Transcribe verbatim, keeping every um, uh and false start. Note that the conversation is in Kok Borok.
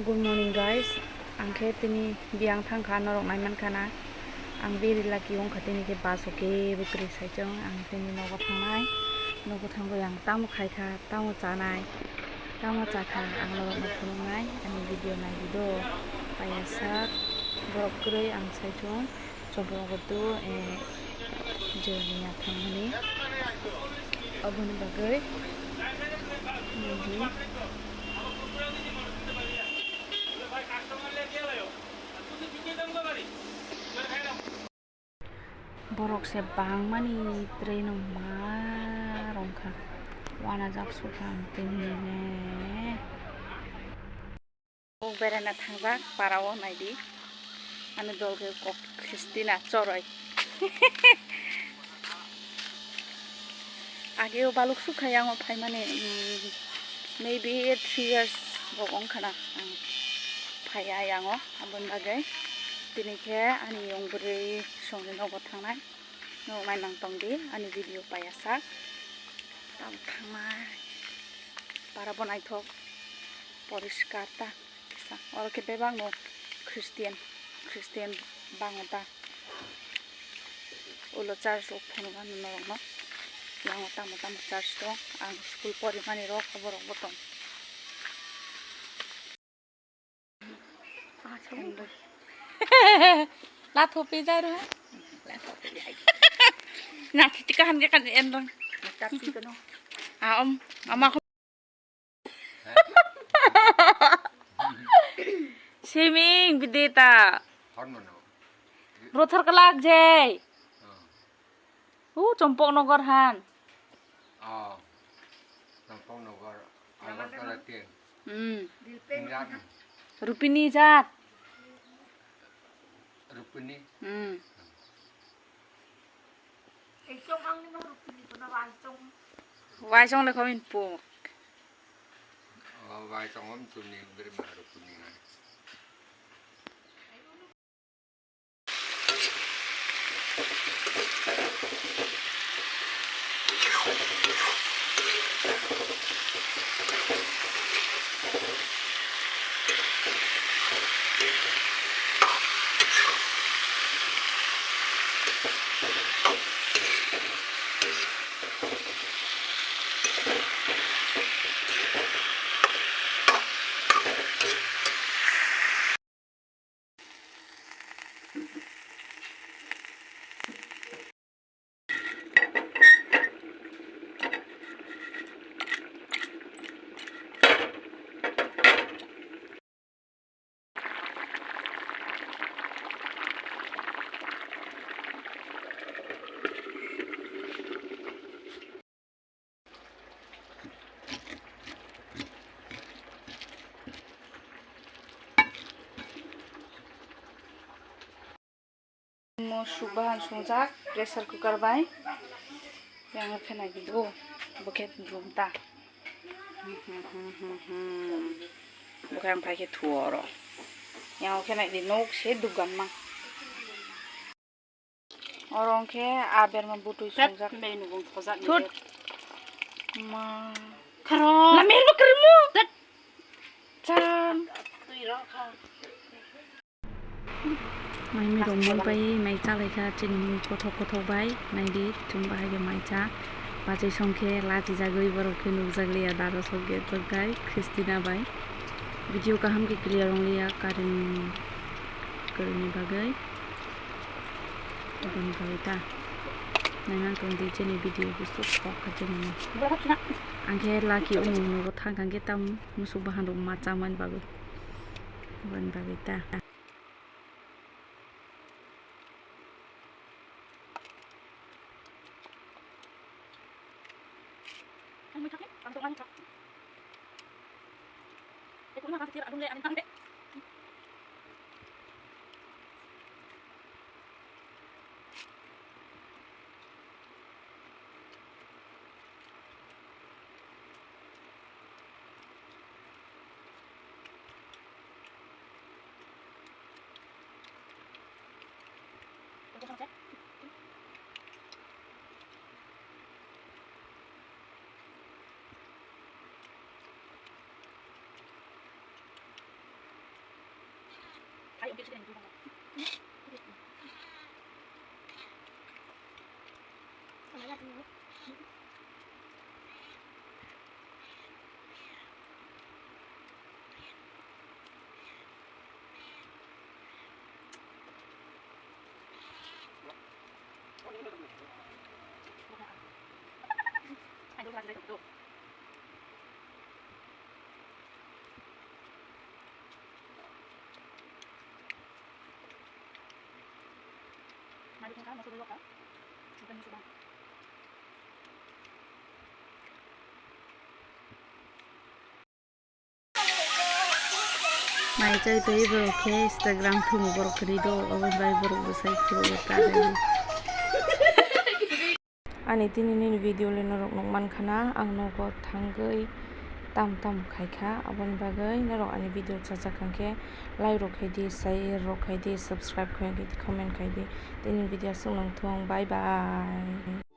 Good morning guys, ang khe tini biyang thang kha, norok nai man kha na. Ang very lucky wng kha, tini khe bus o kebo kwrwi saichung. Ang tini nogo thangnai, nogo thangwi ang tamo khai kha, tamo chanai, tamo cha kha, ang norokno phunuknai. Ani video nai di do, paiya sak, borok kwrwi ang saichung. Chomprok tu, eh, journey ya thangmani. Aboni bagwi nadi. Borok se bangmani train o ma rwngkha, wanajak sukha ang tini ne. Kok beraina thangjak para o naidi. Ani dol khe kok Christina Choroi. Age o baluk sukha yang o phaimani, mm, maybe three years rok wng khana ang phaiya yang o. Aboni bagwi tini khe ani yong bwrwi songni nogo thangnai. Nuknai nang tong di ani video paiya sak. Tam thangnai. Para bo naithok poriskar ta. Kisa. Oro khe bebak no Christian, Christian bango ta. Ulo church rok phunukha norokno. Yango tamo tamo church tong. Ang school porimani rok borok bo tong. Lathopi jai rw. Nathi tika han ke kan endong. Ah, om, ama. Siming bideta. Rothar kalak jai. U Chompok Nogor han. Oh, Chompok Nogor, Agartala tin. Hmm. Ingat. Rupini jat. Rupini. Hmm. Waisong le komin po. Oh, waisong om tuni beri ma Rupini ngai. Mo suk bahan sungjak pressure cooker bai. Yang khe nai di bo, bo khe dum ta. Bo khe ang phai khe thuo oro. Yang khe nai di nok se dugan ma. Oro hwnkhe a berma butwi sungjak. Thut. Ma. Kharo. Lamel bo kwrwngmo. Chan. Mai mirok mon pai mai chalaikha chini mui kothok kothok bai. Naidi chwng bahai khe mai cha. Bachai song khe lachijagwi borok khe nukjakliya dada sok ge tok gai Christina bai. Video kaham khe clear wngliya current kwrwini bagwi. Aboni bagwi ta. Naina tong di chini video busu kok kha chini. Ang khe lucky wngo nogo thang thang khe tam musuk bahan rok ma chamani bagwi. Aboni bagwi ta. Mai chai twi borok khe Instagram thwng borok kwrwi do, aboni bai borok bwsai phuru ta rw. Ani tini nini video le norok nuk mankha na, ang nogo thangwi tam tam khaikha, aboni bagwi norok ani video chajak hwnkhe like rok khaidi, share rok khaidi, subscribe khaidi, comment khaidi. Tini video aswk nang thung, bye bye.